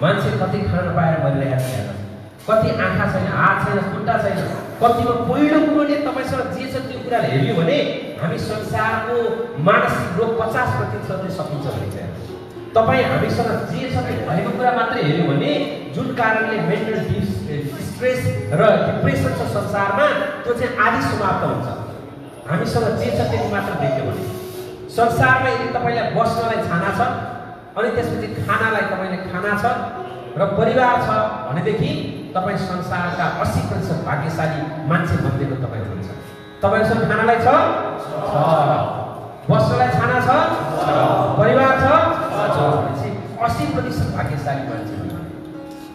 मान्छे कति खान पाएर मरिरहेको छैन, कति आँखा छैन, हात छैन, खुट्टा छैन, कतिमा पहिलो कुरोले तपाईँसँग जे छ त्यो कुराले हेऱ्यो भने हामी संसारको मानसिक रोग 50% सकिन्छ भने तपाईँ हामीसँग जे छ भएको कुरा मात्रै हेऱ्यो भने जुन कारणले मेन्टल स्ट्रेस र डिप्रेसन छ संसारमा त्यो चाहिँ आदि समाप्त हुन्छ। हामीसँग जे छ त्यति मात्र देख्यो भने संसारमा यदि तपाईँलाई बस्नलाई छाना छ अनि त्यसपछि खानालाई तपाईँले खाना छ र परिवार छ भनेदेखि तपाईँ संसारका 80% भाग्यशाली मान्छे मध्येको तपाईँ हुनुहुन्छ। तपाईँसँग खानालाई छ, बस्नलाई छाना छ, परिवार छ, 80% भाग्यशाली मान्छे।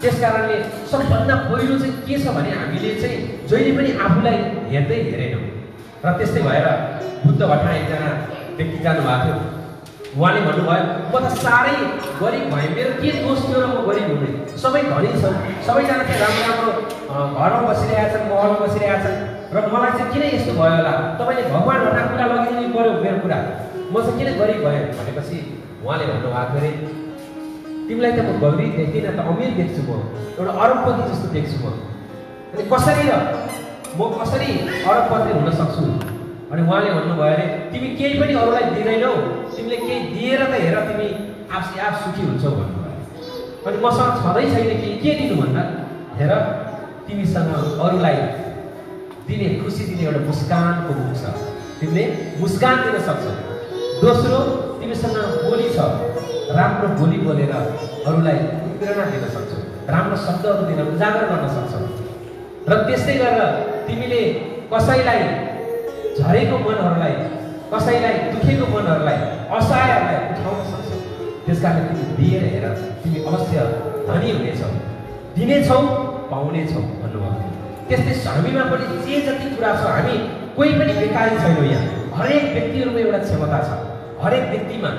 त्यस कारणले सबभन्दा पहिलो चाहिँ के छ भने हामीले चाहिँ जहिले पनि आफूलाई हेर्दै हेरेनौँ। र त्यस्तै भएर बुद्ध भट्टराई एकजना व्यक्ति जानुभएको थियो, उहाँले भन्नुभयो म त साह्रै गरिब भएँ, मेरो के दोष थियो र म गरिब हुने, सबै धनी छन्, सबैजना चाहिँ राम्रो राम्रो घरमा बसिरहेका छन्, महलमा बसिरहेका छन् र मलाई चाहिँ किन यस्तो भयो होला, तपाईँले भगवान भन्ने कुरा लगिदिनु पर्यो मेरो कुरा, म चाहिँ किन गरिब भएँ भनेपछि उहाँले भन्नुभएको अरे तिमीलाई त म गरिब देख्दिनँ त, अमिर देख्छु, म एउटा अरबपति जस्तो देख्छु म, अनि कसरी र म कसरी अरबपति हुन सक्छु। अनि उहाँले भन्नुभयो अरे तिमी केही पनि अरूलाई दिँदैनौ, तिमीले केही दिएर त हेर तिमी आफै आफ सुखी हुन्छौ भन्नुभयो। अनि मसँग छँदै छैन के दिनु भन्दा हेर तिमीसँग अरूलाई दिने खुसी दिने एउटा मुस्कानको मुख छ, तिमीले मुस्कान दिन सक्छौ। दोस्रो तिमीसँग बोली छ, राम्रो बोली बोलेर अरूलाई प्रेरणा दिन सक्छौ, राम्रो शब्दहरू दिन उजागर गर्न सक्छौ। र त्यस्तै गरेर तिमीले कसैलाई झरेको मनहरूलाई, कसैलाई दुखेको मनहरूलाई, असहायहरूलाई उठाउन सक्छौ। त्यसकारण तिमी दिएर हेर तिमी अवश्य धनी हुनेछौ, दिनेछौ पाउनेछौ भन्नुभयो। त्यस्तै हामीमा पनि जे जति कुरा छ हामी कोही पनि बेकारी छैनौँ। यहाँ हरेक व्यक्तिहरूमा एउटा क्षमता छ, हरेक व्यक्तिमा।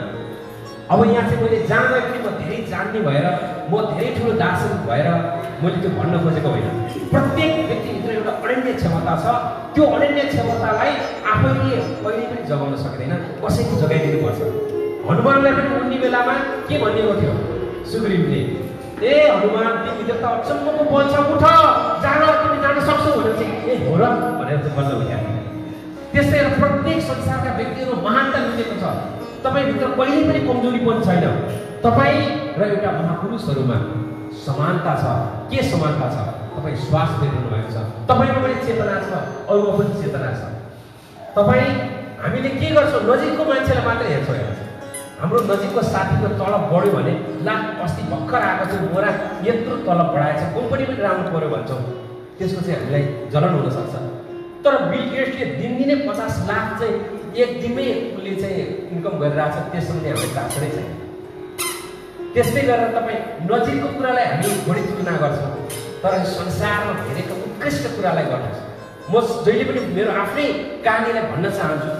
अब यहाँ चाहिँ मैले जान्दै पनि म धेरै जान्ने भएर म धेरै ठुलो दार्शनिक भएर मैले त्यो भन्न खोजेको होइन। प्रत्येक व्यक्तिभित्र एउटा अनन्य क्षमता छ, त्यो अनन्य क्षमतालाई आफैले कहिले पनि जगाउन सक्दैन, कसैको जगाइदिनुपर्छ। हनुमानलाई पनि उड्ने बेलामा के भनिएको थियो सुग्रीवले, ए हनुमान तिमीभित्र त अचम्मको बल छ, उठ जान, तिमी जान सक्छौ भनेर चाहिँ ए हो र भनेर चाहिँ बल्ल उठाए। त्यस्तै प्रत्येक संसारका व्यक्तिहरू महानता लुकेको छ, तपाईँभित्र कहिले पनि कमजोरी पनि छैन। तपाईँ र एउटा महापुरुषहरूमा समानता छ। के समानता छ? तपाईँ श्वास लिइरहनु भएको छ, तपाईँमा पनि चेतना छ, अरूमा पनि चेतना छ। तपाईँ हामीले के गर्छौँ नजिकको मान्छेलाई मात्र हेर्छौँ। हाम्रो नजिकको साथीको तलब बढ्यो भने ला अस्ति भर्खर आएको थियो मोरा यत्रो तलब बढाएछ, कम्पनी पनि राम्रो पऱ्यो भन्छौँ, त्यसको चाहिँ हामीलाई जलन हुनसक्छ। तर बिल गेट्सले दिनदिनै 50 लाख चाहिँ एक दिनमै उसले चाहिँ इन्कम गरिरहेछ, त्यसमा पनि हामीले चासो नै छैन। त्यस्तै गरेर तपाईँ नजिकको कुरालाई हामी बढी तुलना गर्छौँ, तर संसारमा हेरेको उत्कृष्ट कुरालाई गर्नुहोस्। म जहिले पनि मेरो आफ्नै कहानीलाई भन्न चाहन्छु।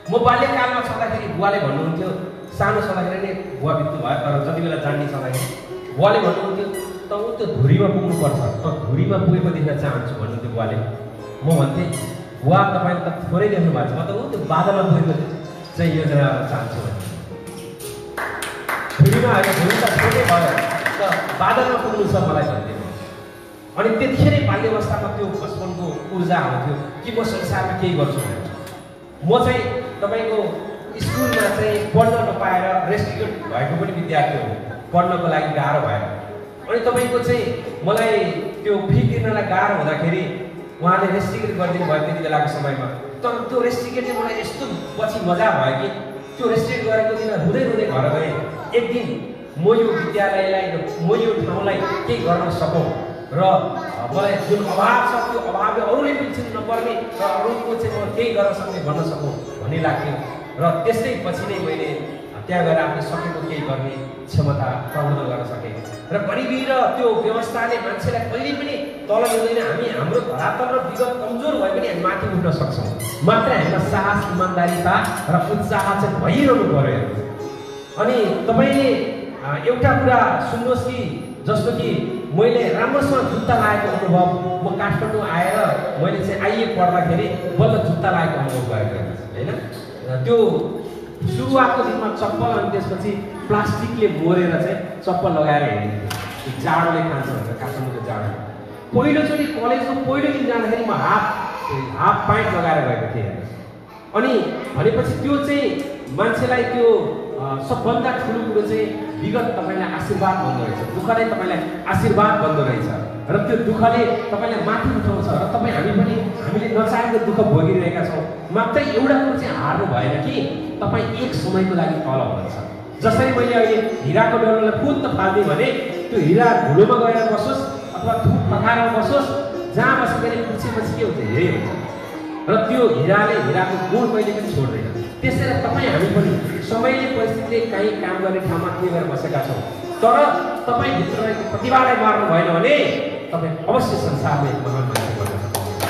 म बाल्यकालमा छँदाखेरि बुवाले भन्नुहुन्थ्यो, सानो छँदाखेरि नै बुवा बित्नु भयो, तर जति बेला जान्ने छँदाखेरि बुवाले भन्नुहुन्थ्यो त ऊ त्यो धुरीमा पुग्नुपर्छ, त धुरीमा पुगेको देख्न चाहन्छु भन्नुहुन्थ्यो बुवाले। म भन्थेँ बुवा तपाईँले त थोरै देख्नु भएको छ, म त ऊ त्यो बादलमा पुगेको चाहिँ योजना चाहन्छु भने। धुरीमा होइन, धुरी त छोटै भयो, त बादलमा पुग्नु छ मलाई भन्थेँ। अनि त्यतिखेरै बाल्यवस्थामा त्यो बचपनको ऊर्जा आउँथ्यो कि म संसारमा केही गर्छु भने। म चाहिँ तपाईँको स्कुलमा चाहिँ पढ्न नपाएर रेस्ट्रिक्टेड भएको पनि विद्यार्थी हो, पढ्नको लागि गाह्रो भयो। अनि तपाईँको चाहिँ मलाई त्यो फी तिर्नलाई गाह्रो हुँदाखेरि उहाँले रेस्ट्रिक्टेड गरिदिनु भयो त्यति बेलाको समयमा। तर त्यो रेस्ट्रिक्टेड चाहिँ मलाई यस्तो पछि मजा भयो कि त्यो रेस्ट्रिक्ट गरेको दिन रुँदै रुँदै घर गएँ। एक दिन म यो विद्यालयलाई, म यो ठाउँलाई केही गर्न सकौँ र मलाई जुन अभाव छ त्यो अभावले अरूले पिल्छिनु नपर्ने र अरूको चाहिँ म केही गर्न सक्ने भन्न सकौँ भन्ने लाग्थ्यो। र त्यसै पछि नै मैले त्यहाँ गएर आफूले सकेको केही गर्ने क्षमता प्रबन्धन गर्न सकेँ। र गरिबी र त्यो व्यवस्थाले मान्छेलाई कहिले पनि तल ल्याउँदैन। हामी हाम्रो धरातल र विगत कमजोर भए पनि हामी माथि उठ्न सक्छौँ, मात्र हामीमा साहस, इमान्दारिता र उत्साह चाहिँ भइरहनु पर्यो। अनि तपाईँले एउटा कुरा सुन्नुहोस् कि जस्तो कि मैले राम्रोसँग जुत्ता लगाएको अनुभव, म काठमाडौँ आएर मैले चाहिँ आइए पढ्दाखेरि बल्ल जुत्ता लगाएको अनुभव गरेको होइन। त्यो सुरुवातको दिनमा चप्पल अनि त्यसपछि प्लास्टिकले मोरेर चाहिँ चप्पल लगाएर हिँडिन्थ्यो। जाडोले खान्छ भनेर काठमाडौँको जाडो। पहिलोचोटि कलेजको पहिलो दिन जाँदाखेरि म हाफ प्यान्ट लगाएर गएको थिएँ हेर्नुहोस्। अनि भनेपछि त्यो चाहिँ मान्छेलाई त्यो सबभन्दा ठुलो कुरो चाहिँ विगत तपाईँलाई आशीर्वाद बन्दो रहेछ, दुःखले तपाईँलाई आशीर्वाद बन्दो रहेछ र त्यो दुःखले तपाईँलाई माथि उठाउँछ र हामीले नचाहेको दुःख भोगिरहेका छौँ। मात्रै एउटा कुरो चाहिँ हार्नु भएन कि तपाईँ एक समयको लागि तल हुनुहुन्छ। जसरी मैले अहिले हिराको डल्लोलाई फुत्त फाल्दिएँ भने त्यो हिरा धुलोमा गएर बसोस् अथवा धुप पखारमा बसोस्, जहाँ बसे पनि पुछेपछि के हुन्छ, हिरै हुन्छ र त्यो हिराको गुण कहिले पनि छोड्दैन। त्यसैले तपाईँ हामी पनि समयले परिस्थितिले काहीँ काम गर्ने ठाउँमा के गरेर बसेका छौँ, तर तपाईँभित्र रहेको प्रतिभालाई मार्नु भएन भने तपाईँ अवश्य संसारमा एक महान मान्छे बन्न सक्नुहुन्छ।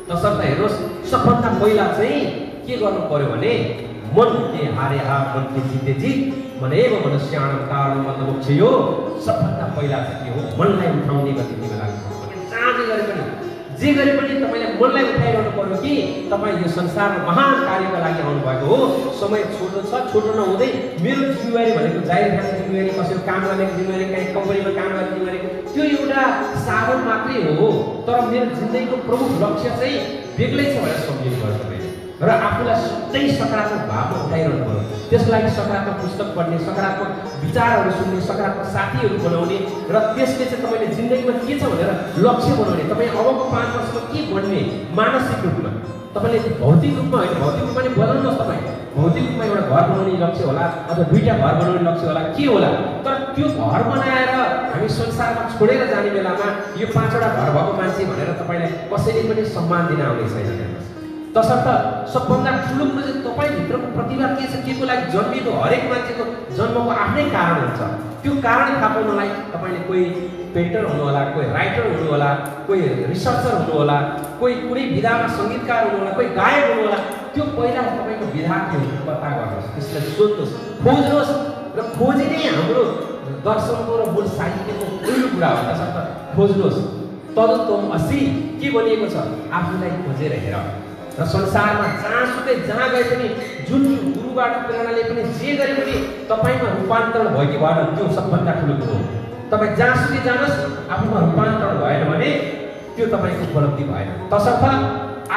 तसर्थ हेर्नुहोस्, सबभन्दा पहिला चाहिँ के गर्नु पर्यो भने मन के हारे हार मन के जिते जित मनेव मनुष्याणम कारणम मोक्षयो। सबभन्दा पहिला चाहिँ के हो, मनलाई उठाउने गति तिमीलाई लाग्छ। जहाँ जे गरे पनि तपाईँले मनलाई उठाइरहनु पर्यो कि तपाईँ यो संसारमा महान कार्यका लागि आउनुभएको हो। समय छोटो छ, छोटो नहुँदै मेरो जिम्मेवारी भनेको जाहिर खाने जिम्मेवारी, कसैको काम गर्ने जिम्मेवारी, काहीँ कम्पनीमा काम गर्ने जिम्मेवारी, त्यो एउटा साधन मात्रै हो। तर मेरो जिन्दगीको प्रमुख लक्ष्य चाहिँ बेग्लै छ भनेर सम्झिनु पर्छ तपाईँले र आफूलाई सधैँ सकारात्मक भावमा उठाइरहनु पर्यो। त्यसको लागि सकारात्मक पुस्तक पढ्ने, सकारात्मक विचारहरू सुन्ने, सकारात्मक साथीहरू बनाउने र त्यसले चाहिँ तपाईँले जिन्दगीमा के छ भनेर लक्ष्य बनाउने। तपाईँ अबको 5 वर्षमा के बन्ने मानसिक रूपमा, तपाईँले भौतिक रूपमा होइन, भौतिक रूपमा नै बदल्नुहोस्। तपाईँ भौतिक रूपमा एउटा घर बनाउने लक्ष्य होला अथवा 2टा घर बनाउने लक्ष्य होला, के होला, तर त्यो घर बनाएर हामी संसारमा छोडेर जाने बेलामा यो 5वटा घर भएको मान्छे भनेर तपाईँलाई कसैले पनि सम्मान दिन आउने छैन। तसर्थ सबभन्दा ठुलो कुरो चाहिँ तपाईँभित्रको प्रतिभा के छ, के को लागि जन्मिएको हरेक मान्छेको जन्मको आफ्नै कारण हुन्छ। त्यो कारण थाहा पाउनलाई तपाईँले कोही पेन्टर हुनु होला, कोही राइटर हुनु होला, कोही रिसर्चर हुनु होला, कोही कुनै विधामा सङ्गीतकार हुनु होला, कोही गायक हुनु होला। त्यो पहिला तपाईँको विधा के हुन्छ पत्ता गर्नुहोस्, त्यसलाई सोध्नुहोस्, खोज्नुहोस् र खोजी नै हाम्रो दर्शनको र मूल साहित्यको पहिलो कुरा हो। तसर्थ खोज्नुहोस्। तदुत्तम असि के भनिएको छ, आफूलाई खोजेर हेर र संसारमा जहाँ गए पनि जुन गुरुबाट प्रेरणाले पनि जे गरे पनि तपाईँमा रूपान्तरण भयो कि भएन, त्यो सबभन्दा ठुलो कुरो हो। तपाईँ जहाँसुकै जानुहोस्, आफूमा रूपान्तरण भएन भने त्यो तपाईँको उपलब्धि भएन। तसर्थ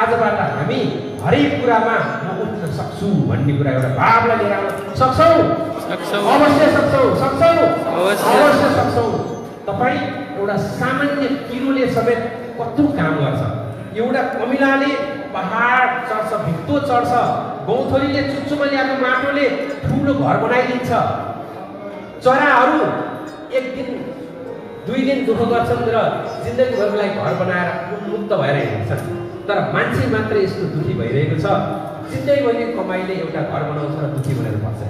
आजबाट हामी हरेक कुरामा म उठ्न सक्छु भन्ने कुरा एउटा भावलाई लिएर आउन सक्छौँ। अवश्य सक्छौँ। तपाईँ एउटा सामान्य किरोले समेत कत्रो काम गर्छ। एउटा कमिलाले पहाड चढ्छ, भित्तो चढ्छ, गौथलीले चुच्चोमा ल्याएको माटोले ठुलो घर बनाइदिन्छ। चराहरू 1 दिन 2 दिन दुःख गर्छन् र जिन्दगीभरको लागि घर बनाएर मुक्त भएर हिँड्छन्। तर मान्छे मात्र यस्तो दुःखी भइरहेको छ, जिन्दगीभरि कमाइले एउटा घर बनाउँछ र दुःखी भनेर बस्छ।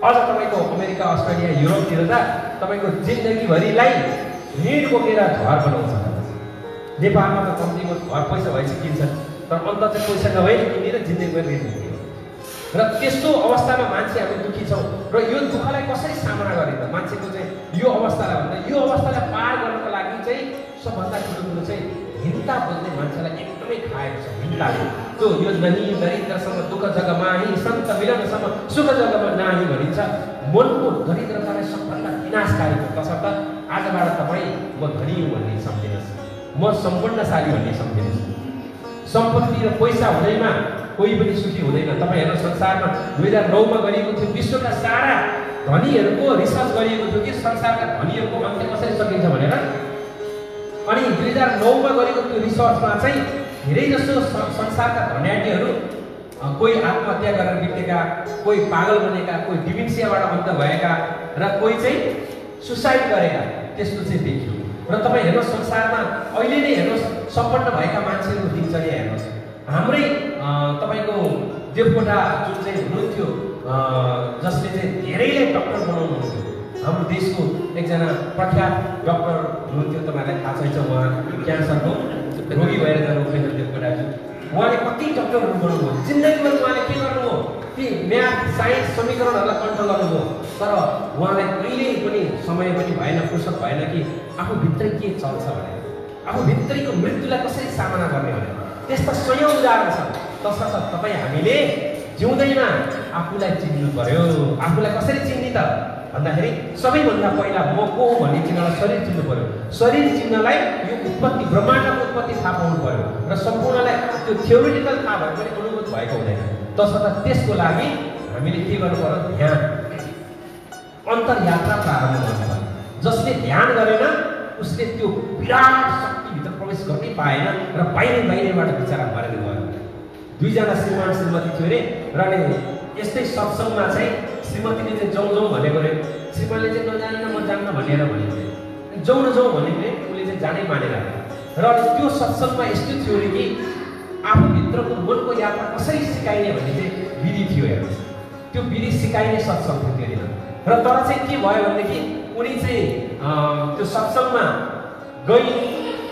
अझ तपाईँको अमेरिका, अस्ट्रेलिया, युरोपतिर त तपाईँको जिन्दगीभरिलाई ऋण बोकेर घर बनाउँछ। नेपालमा त कम्तीमा घर पैसा भएपछि किन्छ, तर अन्त चाहिँ पैसा नभएर किनेर जिन्दगीभर ऋण बोक्ने र त्यस्तो अवस्थामा मान्छे हामी दुःखी छौँ। र यो दुःखलाई कसरी सामना गर्ने त, मान्छेको चाहिँ यो अवस्थालाई भन्दा यो अवस्थालाई पार गर्नको लागि चाहिँ सबभन्दा ठुलो कुरो चाहिँ हिंता बोल्ने मान्छेलाई एकदमै खाएको छ। हिंताले त्यो यो नहीं दरिद्रसँग दुःख जगमा ही सन्त मिलनसँग सुख जगमा नाही भनिन्छ। मनको दरिद्रतालाई सबभन्दा विनाशकारी हो। तसर्थ आजबाट तपाईँ म धनी हुँ भन्ने सम्झिनुहोस्, म सम्पन्नशाली भन्ने सम्झिनुहोस्। सम्पत्ति र पैसा हुँदैमा कोही पनि सुखी हुँदैन। तपाईँहरू संसारमा 2009मा गरिएको थियो विश्वका सारा धनीहरूको रिसर्च गरिएको थियो कि संसारका धनीहरूको अन्त्य कसरी सकिन्छ भनेर। अनि 2009मा गरेको त्यो रिसर्चमा चाहिँ धेरै जसो संसारका धन्याटीहरू कोही आत्महत्या गरेर बितेका, कोही पागल बनेका, कोही डिमेन्सियाबाट अन्त भएका र कोही चाहिँ सुसाइड गरेका, त्यस्तो चाहिँ देखियो। र तपाईँ हेर्नुहोस् संसारमा अहिले नै हेर्नुहोस् सम्पन्न भएका मान्छेहरूको दिनचर्या हेर्नुहोस्। हाम्रै तपाईँको देवकोटा जुन चाहिँ हुनुहुन्थ्यो, जसले चाहिँ धेरैलाई डक्टर बनाउनुहुन्थ्यो, हाम्रो देशको एकजना प्रख्यात डक्टर हुनुहुन्थ्यो, तपाईँहरूलाई थाहा छैछ, उहाँ क्यान्सरको रोगी भएर जानुभयो देवकोटाजी। उहाँले कति डक्टरहरू बनाउनुभयो, जिन्दगीमा उहाँले के गर्नुभयो, ती म्याथ साइन्स समीकरणहरूलाई कन्ट्रोल गर्नुभयो। तर उहाँलाई कहिल्यै पनि समय पनि भएन, फुर्सद भएन कि आफूभित्रै के चल्छ भनेर, आफूभित्रैको मृत्युलाई कसरी सामना गर्ने भनेर। त्यस्ता सयौं उदाहरण छन्। तसर्थ तपाईँ हामीले जिउँदैमा आफूलाई चिन्नु पर्यो। आफूलाई कसरी चिन्ने त भन्दाखेरि सबैभन्दा पहिला म को हो भन्ने चिन्नलाई शरीर चिन्नु पर्यो। शरीर चिन्नलाई यो उत्पत्ति ब्रह्माण्डको उत्पत्ति थाहा पाउनु पर्यो र सम्पूर्णलाई त्यो थ्योरिटिकल थाहा भए पनि अनुभूत भएको हुँदैन। तसर्थ त्यसको लागि हामीले के गर्नु पर्यो? ध्यान, अन्तर्यात्रा प्रारम्भ गर्नु पर्यो। जसले ध्यान गरेन उसले त्यो विराट शक्तिभित्र प्रवेश गर्नै पाएन र बाहिरबाट बिचरा मरेर गयो। दुईजना श्रीमान श्रीमती थियो अरे र यस्तै सत्सङ्गमा चाहिँ श्रीमतीले चाहिँ जाउँ जाउँ भनेको अरे, श्रीमानले चाहिँ नजानेन म जान्न भनेर भने जाउँ न जाउँ भने उसले चाहिँ जानै मानेर। र त्यो सत्सङ्गमा यस्तो थियो अरे कि आफूभित्रको मनको यात्रा कसरी सिकाइने भन्ने चाहिँ विधि थियो। हेर्नुहोस्, त्यो विधि सिकाइने सत्सङ्ग थियो त्यहाँनिर। र तर चाहिँ के भयो भनेदेखि उनी चाहिँ त्यो सत्सङ्गमा गई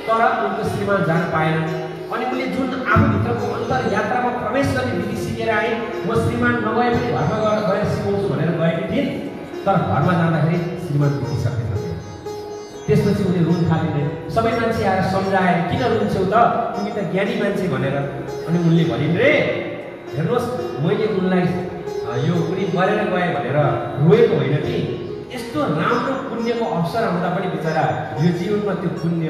तर उनको श्रीमान जान पाएन। अनि उनले जुन आफूभित्रको अन्तर यात्रामा प्रवेश गर्ने विधि सिकेर आए, म श्रीमान नगए पनि घरमा गएर सिकाउँछु भनेर गएकी थिइन्। तर घरमा जाँदाखेरि श्रीमान बितिसकेको थियो। त्यसपछि उनी रुन थालिन्। सबै मान्छे आएर सम्झाए, किन रुन्छौ त, तिमी त ज्ञानी मान्छे भनेर। अनि उनले भनिन् रे, हेर्नुहोस् मैले उनलाई यो उनी मरेर गए भनेर रोएको होइन कि, यस्तो राम्रो पुण्यको अवसर आउँदा पनि बिचरा यो जीवनमा त्यो पुण्य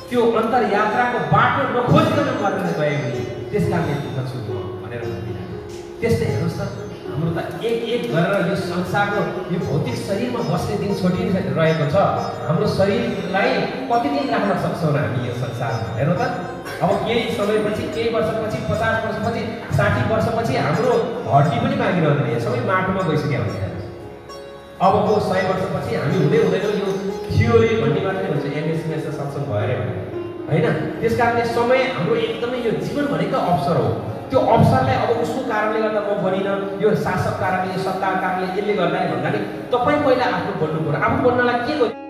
त्यो अन्तर्यात्राको बाटो नखोजिकन मरेर गए उनी, त्यस कारणले दुःख छु भनेर भन्दिनँ। त्यस्तै हेर्नुहोस् त, हाम्रो त एक गरेर यो संसारको यो भौतिक शरीरमा बस्ने दिन छोडिरहेको छ। हाम्रो शरीरलाई कति दिन राख्न सक्छौँ हामी यो संसारमा? हेर्नु त, अब केही समयपछि, केही वर्षपछि, 50 वर्षपछि, 60 वर्षपछि हाम्रो हड्डी पनि बाँकी रहँदैन, सबै माटोमा गइसक्यो हुन्छ। अबको 100 वर्षपछि हामी हुँदै हुँदैनौँ, यो थ्योरी भन्ने मात्रै हुन्छ, एमएसएमएस सत्सङ्ग भएर होइन। त्यस कारणले समय हाम्रो एकदमै यो जीवन भनेको अवसर हो। त्यो अवसरलाई अब उसको कारणले गर्दा म बनिनँ, यो शासक कारणले, यो सत्ताको कारणले, यसले गर्दा भन्दा नि तपाईँ पहिला आफू बन्नु पर्यो। आफू बन्नलाई के गर्नु?